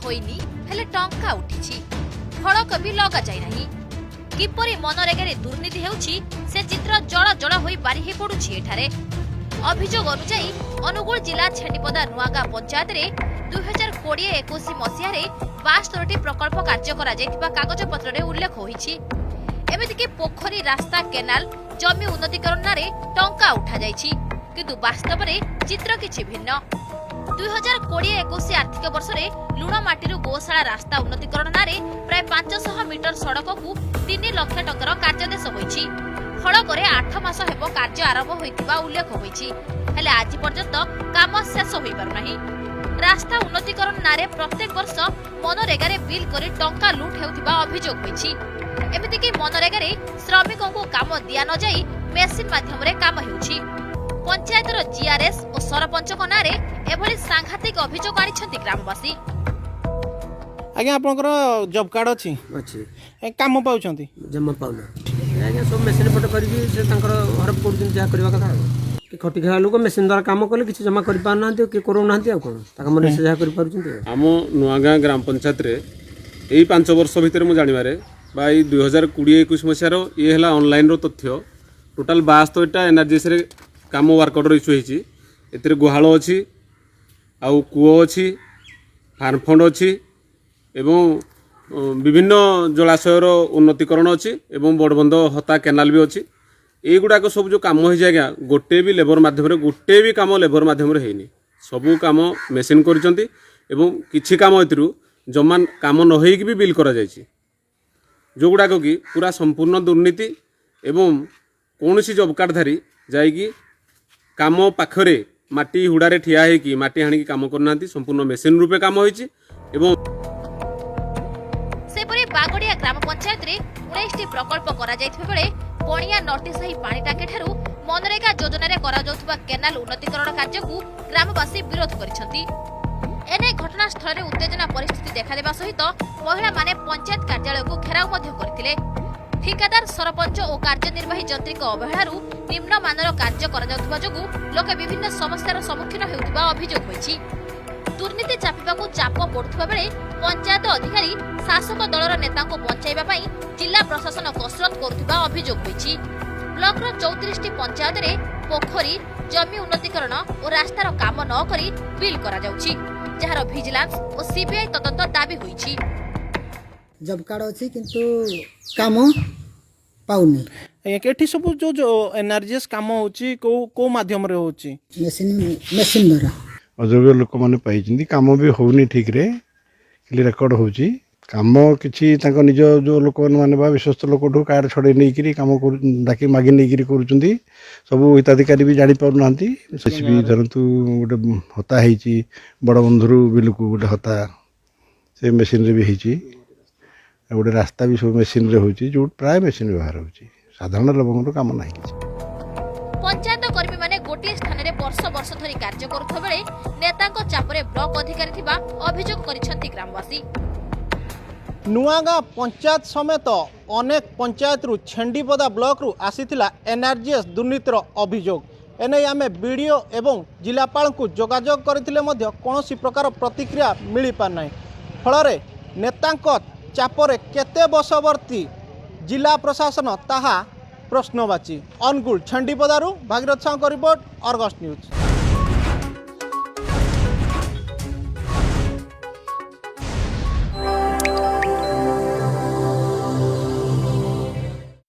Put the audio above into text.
ହୋଇନି, ହେଲେ ଟଙ୍କା ଉଠିଛି। ଫଳକ ବି ଲଗାଯାଇନାହିଁ। କିପରି ମନରେଗାରେ ଦୁର୍ନୀତି ହେଉଛି, ସେ ଚିତ୍ର ଜଳ ଜଳ ହୋଇ ବାରି ହେଇ ପଡୁଛି ଏଠାରେ। ଅଭିଯୋଗ ଅନୁଯାୟୀ, ଅନୁଗୁଳ ଜିଲ୍ଲା ଛେଣ୍ଡିପଦା ନୂଆଗାଁ ପଞ୍ଚାୟତରେ 2020-21 ମସିହାରେ 72ଟି ପ୍ରକଳ୍ପ କାର୍ଯ୍ୟ କରାଯାଇଥିବା କାଗଜପତ୍ରରେ ଉଲ୍ଲେଖ ହୋଇଛି। ଏମିତିକି ପୋଖରୀ, ରାସ୍ତା, କେନାଲ, ଜମି ଉନ୍ନତିକରଣ ନାଁରେ ଟଙ୍କା ଉଠାଯାଇଛି। କିନ୍ତୁ ବାସ୍ତବରେ ଚିତ୍ର କିଛି ଭିନ୍ନ। 2020-21 ଆର୍ଥିକ ବର୍ଷରେ ଲୁଣ ମାଟିରୁ ଗୋଶାଳା ରାସ୍ତା ଉନ୍ନତିକରଣ ନାଁରେ ପ୍ରାୟ 500 ମିଟର ସଡ଼କକୁ 3 ଲକ୍ଷ ଟଙ୍କାର କାର୍ଯ୍ୟାଦେଶ ହୋଇଛି। ଫଳକରେ 8 ମାସ ହେବ କାର୍ଯ୍ୟ ଆରମ୍ଭ ହୋଇଥିବା ଉଲ୍ଲେଖ ହୋଇଛି। ହେଲେ ଆଜି ପର୍ଯ୍ୟନ୍ତ କାମ ଶେଷ ହୋଇପାରୁନାହିଁ। ରାସ୍ତା ଉନ୍ନତିକରଣ ନାଁରେ ପ୍ରତ୍ୟେକ ବର୍ଷ ମନରେଗାରେ ବିଲ୍ କରି ଟଙ୍କା ଲୁଟ୍ ହେଉଥିବା ଅଭିଯୋଗ ହୋଇଛି। ଏମିତିକି ମନରେଗାରେ ଶ୍ରମିକଙ୍କୁ କାମ ଦିଆ ନଯାଇ ମେସିନ୍ ମାଧ୍ୟମରେ କାମ ହେଉଛି। ପଞ୍ଚାୟତର ଜିଆର୍ଏସ୍ ଓ ସରପଞ୍ଚଙ୍କ ନାଁରେ ଏଭଳି ସାଂଘାତିକ ଅଭିଯୋଗ ଆଣିଛନ୍ତି ଗ୍ରାମବାସୀ। ଆଜ୍ଞା, ଆପଣଙ୍କର ଜବ୍ କାର୍ଡ ଅଛି? ଅଛି। ଏ, କାମ ପାଉଛନ୍ତି? ଜମା ପାଉନା ଆଜ୍ଞା। ସବୁ ମେସିନ୍ ପଟେ କରିକି ସେ ତାଙ୍କର ହଡ଼ପ କରୁଛନ୍ତି, ଯାହା କରିବା କଥା। ଆଉ କି ଖଟି ଖାଇବା ଲୋକ ମେସିନ୍ ଦ୍ୱାରା କାମ କଲେ କିଛି ଜମା କରିପାରୁନାହାନ୍ତି, ଆଉ କିଏ କରଉନାହାନ୍ତି। ଆଉ କ'ଣ ତାଙ୍କ ମନେ ସେ ଯାହା କରିପାରୁଛନ୍ତି ଆଉ। ଆମ ନୂଆଗାଁ ଗ୍ରାମ ପଞ୍ଚାୟତରେ ଏଇ 5 ବର୍ଷ ଭିତରେ ମୁଁ ଜାଣିବାରେ ବା ଏଇ 2020-21 ମସିହାର ଇଏ ହେଲା ଅନଲାଇନ୍ର ତଥ୍ୟ, ଟୋଟାଲ୍ 72ଟା ଏନ୍ଆର୍ଜିଏସ୍ରେ କାମ ୱାର୍କ ଅର୍ଡ଼ର ଇସ୍ୟୁ ହେଇଛି। ଏଥିରେ ଗୁହାଳ ଅଛି, ଆଉ କୂଅ ଅଛି, ଫାର୍ମ ଫଣ୍ଡ ଅଛି ଏବଂ ବିଭିନ୍ନ ଜଳାଶୟର ଉନ୍ନତିକରଣ ଅଛି ଏବଂ ବଡ଼ବନ୍ଧ ହତା କେନାଲ ବି ଅଛି। ଏଇଗୁଡ଼ାକ ସବୁ ଯେଉଁ କାମ ହେଇଛି ଆଜ୍ଞା, ଗୋଟେ ବି ଲେବର ମାଧ୍ୟମରେ, ଗୋଟେ ବି କାମ ଲେବର ମାଧ୍ୟମରେ ହେଇନି। ସବୁ କାମ ମେସିନ୍ କରିଛନ୍ତି ଏବଂ କିଛି କାମ ଏଥିରୁ ଜମା କାମ ନ ହେଇକି ବି ବିଲ୍ କରାଯାଇଛି, ଯେଉଁଗୁଡ଼ାକ କି ପୁରା ସମ୍ପୂର୍ଣ୍ଣ ଦୁର୍ନୀତି। ଏବଂ କୌଣସି ଜବ୍ କାର୍ଡ଼ଧାରୀ ଯାଇକି କାମ ପାଖରେ ମାଟି ହୁଡ଼ାରେ ଠିଆ ହେଇକି ମାଟି ହାଣିକି କାମ କରୁନାହାନ୍ତି। ସମ୍ପୂର୍ଣ୍ଣ ମେସିନ୍ ରୂପେ କାମ ହେଇଛି ଏବଂ ସେହିପରି ବାଗଡ଼ିଆ ଗ୍ରାମ ପଞ୍ଚାୟତରେ 19ଟି ପ୍ରକଳ୍ପ କରାଯାଇଥିବା ବେଳେ ବଣିଆ ନଟିସାହି ପାଣି ଟାଙ୍କିଠାରୁ ମନରେଗା ଯୋଜନାରେ କରାଯାଉଥିବା କେନାଲ ଉନ୍ନତିକରଣ କାର୍ଯ୍ୟକୁ ଗ୍ରାମବାସୀ ବିରୋଧ କରିଛନ୍ତି। ଏନେଇ ଘଟଣାସ୍ଥଳରେ ଉତ୍ତେଜନା ପରିସ୍ଥିତି ଦେଖାଦେବା ସହିତ ମହିଳାମାନେ ପଞ୍ଚାୟତ କାର୍ଯ୍ୟାଳୟକୁ ଘେରାଉ ମଧ୍ୟ କରିଥିଲେ। ଠିକାଦାର, ସରପଞ୍ଚ ଓ କାର୍ଯ୍ୟନିର୍ବାହୀ ଯନ୍ତ୍ରୀଙ୍କ ଅବହେଳାରୁ ନିମ୍ନମାନର କାର୍ଯ୍ୟ କରାଯାଉଥିବା ଯୋଗୁଁ ଲୋକେ ବିଭିନ୍ନ ସମସ୍ୟାର ସମ୍ମୁଖୀନ ହେଉଥିବା ଅଭିଯୋଗ ହୋଇଛି। ଦୁର୍ନୀତି ଚାପିବାକୁ ଚାପ ପଡୁଥିବା ବେଳେ ପଞ୍ଚାୟତ ଅଧିକାରୀ ଶାସକ ଦଳର ନେତାଙ୍କୁ ବଞ୍ଚାଇବା ପାଇଁ ଜିଲ୍ଲା ପ୍ରଶାସନ କସରତ କରୁଥିବା ଅଭିଯୋଗ ହୋଇଛି। ବ୍ଲକର 34ଟି ପଞ୍ଚାୟତରେ ପୋଖରୀ, ଜମି ଉନ୍ନତିକରଣ ଓ ରାସ୍ତାର କାମ ନ କରି ବିଲ୍ କରାଯାଉଛି, ଯାହାର ଭିଜିଲାନ୍ସ ଓ ସିବିଆଇ ତଦନ୍ତ ଦାବି ହୋଇଛି। ଜବ୍ କାର୍ଡ଼ ଅଛି, କିନ୍ତୁ କାମ ପାଉନି। ଆଜ୍ଞା, ଏଠି ସବୁ ଯେଉଁ ଯେଉଁ ଏନ୍ଆର୍ଜିଏସ୍ କାମ ହେଉଛି, କେଉଁ କେଉଁ ମାଧ୍ୟମରେ ହେଉଛି? ମେସିନ୍, ମେସିନ୍ ଦ୍ୱାରା। ଅଯୋଗ୍ୟ ଲୋକମାନେ ପାଇଛନ୍ତି। କାମ ବି ହେଉନି ଠିକ୍ରେ, ଖାଲି ରେକର୍ଡ଼ ହେଉଛି। କାମ କିଛି ତାଙ୍କ ନିଜ ଯେଉଁ ଲୋକମାନେ ବା ବିଶ୍ୱସ୍ତ ଲୋକଠୁ କାର୍ଡ଼ ଛଡ଼େଇ ନେଇକିରି କାମ କରୁ, ଡାକି ମାଗି ନେଇକିରି କରୁଛନ୍ତି। ସବୁ ହିତାଧିକାରୀ ବି ଜାଣିପାରୁନାହାନ୍ତି। ସେ ବି ଧରନ୍ତୁ ଗୋଟେ ହତା ହେଇଛି, ବଡ଼ ବନ୍ଧରୁ ବିଲକୁ ଗୋଟେ ହତା, ସେ ମେସିନ୍ରେ ବି ହେଇଛି। ଆଉ ଗୋଟେ ରାସ୍ତା ବି ସବୁ ମେସିନ୍ରେ ହେଉଛି, ଯେଉଁ ପ୍ରାୟ ମେସିନ୍ ବ୍ୟବହାର ହେଉଛି। ସାଧାରଣ ଲୋକଙ୍କର କାମ ନାହିଁ କିଛି। ପଞ୍ଚାୟତ କର୍ମୀମାନେ ଗୋଟିଏ ସ୍ଥାନରେ ବର୍ଷ ବର୍ଷ ଧରି କାର୍ଯ୍ୟ କରୁଥିବା ବେଳେ ନେତାଙ୍କ ଚାପରେ ବ୍ଲକ ଅଧିକାରୀ ଥିବା ଅଭିଯୋଗ କରିଛନ୍ତି ଗ୍ରାମବାସୀ। ନୂଆଗାଁ ପଞ୍ଚାୟତ ସମେତ ଅନେକ ପଞ୍ଚାୟତରୁ, ଛେଣ୍ଡିପଦା ବ୍ଲକରୁ ଆସିଥିଲା ଏନ୍ଆର୍ଜିଏସ୍ ଦୁର୍ନୀତିର ଅଭିଯୋଗ। ଏନେଇ ଆମେ ବିଡ଼ିଓ ଏବଂ ଜିଲ୍ଲାପାଳଙ୍କୁ ଯୋଗାଯୋଗ କରିଥିଲେ ମଧ୍ୟ କୌଣସି ପ୍ରକାର ପ୍ରତିକ୍ରିୟା ମିଳିପାରିନାହିଁ। ଫଳରେ ନେତାଙ୍କ ଚାପରେ କେତେ ବଶବର୍ତ୍ତୀ ଜିଲ୍ଲା ପ୍ରଶାସନ, ତାହା ପ୍ରଶ୍ନବାଚୀ। ଅନୁଗୁଳ ଛେଣ୍ଡିପଦାରୁ ଭାଗୀରଥ ସାହୁଙ୍କ ରିପୋର୍ଟ, ଅର୍ଗସ୍ ନ୍ୟୁଜ୍।